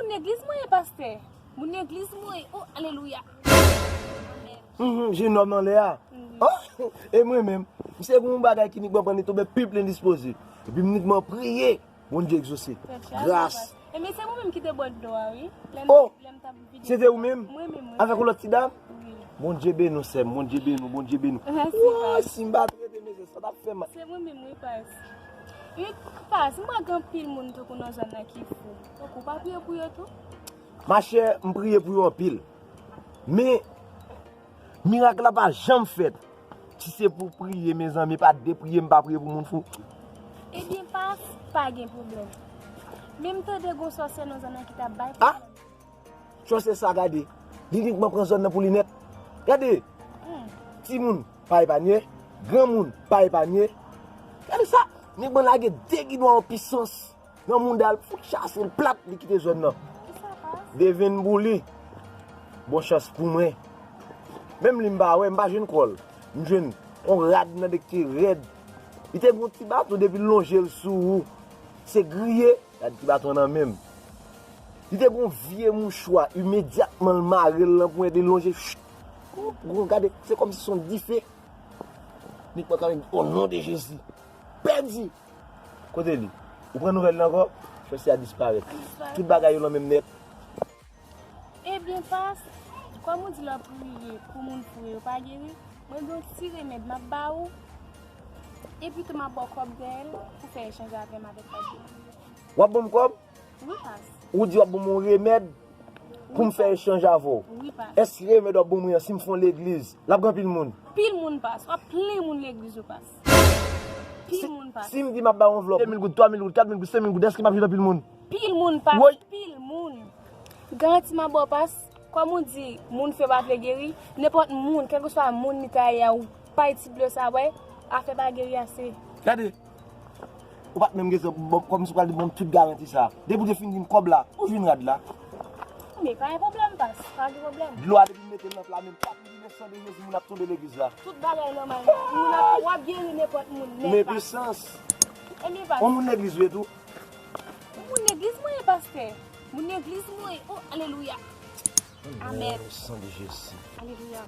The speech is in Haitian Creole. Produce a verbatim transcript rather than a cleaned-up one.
Moun legliz mwen ye, pastè. Moun legliz mwen ye. Oh, alelouya. Amen. Mhm, jenòm anlè a. Mhm. Oh, e mwen menm. Misye gen yon bagay ki nik pran li tonbe pi plen dispoze. Epi m nik man priye. Bondye egzose. Gras. E men se mwen menm ki te bwè dlo a, wi. Lè m, oh, lè m t ap vide. Se te ou menm? Mwen menm, mwen. Avèk yon lòt ti dam? Wi. Bondye beni w, sè m. Bondye beni w, Bondye beni w. Mèsi, Woy, pas. Si m pa t rete, mesye, sa t ap fè mal. Se mwen menm, wi, pas. Wi, pas, m wè gen anpil moun tankou nan zòn nan ki fou. Tankou, w pa priye pou yo tou? Machè, m priye pou yo anpil. Men, mirak la pa janm fèt. Si se pou priye, mezanmi, pa de priye, m pa priye pou moun fou. Ebyen, pas, pa gen pwoblèm. Men m tande gon sòsyè nan zòn nan ki t ap bay pwoblèm. Ah! Sòsyè sa, gade. Li nik man pran zòn nan pou li nèt. Gade. Hmm. Timoun pa epanye. Granmoun pa epanye. Gade sa. Nik man lage de gidon an pisans nan mouda l, fout chase l plat, li kite zòn nan. Kisa, pas? Devenn pou li. Bon chans pou mwen. Menm li m pa wè, m pa jwenn kò l. M jwenn yon rad nan de ki te rèd. Li te gon ti baton depi l lonje l sou ou. Se griye, gad ti baton nan men m. Li te gon vye mouchwa, imedyatman l mare l nan ponyèt li, l lonje, chut. Gon gade, se kòmsi se yon dife. Nik mwen kanmenm, o non de Jezi. Pèdi! Kote li? Ou pran nouvèl li ankò? Sòsyè a disparèt. Disparèt. Tout bagay yo nan men m nèt. Ebyen, pas, kòm ou di lè w priye pou moun fou yo pa geri, mwen gen yon ti remèd m ap ba ou. Epi tou m ap ba w kòb dèyè l pou fè echanj avè m avèk pa geri. W ap ban m kòb? Wi, pas. Ou di w ap ban m yon remèd pou m fè echanj avè w. Wi, pas. Èske remèd w ap ban mwen an, si m fè yon legliz, l ap gen anpil moun? Pil moun, pas. W ap plen moun legliz ou, pas. Pil moun, pas. Si m di m ap ba w anvlòp, de mil goud, twa mil goud, kat mil goud, senk mil goud, èske m ap jwenn anpil moun? Pil moun, pas. Woy. Pil moun. Garanti m ap ba w, pas. Kòm ou di, moun fou yo pa vle geri, nenpòt moun, kèlkeswa moun li ta ye a, ou bay ti dlo sa, wè, afè pa geri ase. Gade. Ou pa t menm gen, bon, kòmsi w pral di ban m tout garanti sa. Depi w te fin di m kòb la, ou jwenn rad la. Men pa gen pwoblèm, pas, pa gen pwoblèm. Dlo a depi m mete l nan pla men m, kat mil, san de Jezi, moun ap tonbe legliz la. Tout bagay nòmal. Moun ap, w ap geri nenpòt moun nèt, pas. Men pisans. Ebyen, pas. Yon moun legliz vre tou. Moun legliz mwen ye, pastè. Moun legliz mwen ye. Oh, alelouya. Amen. San de Jezi. Alelouya.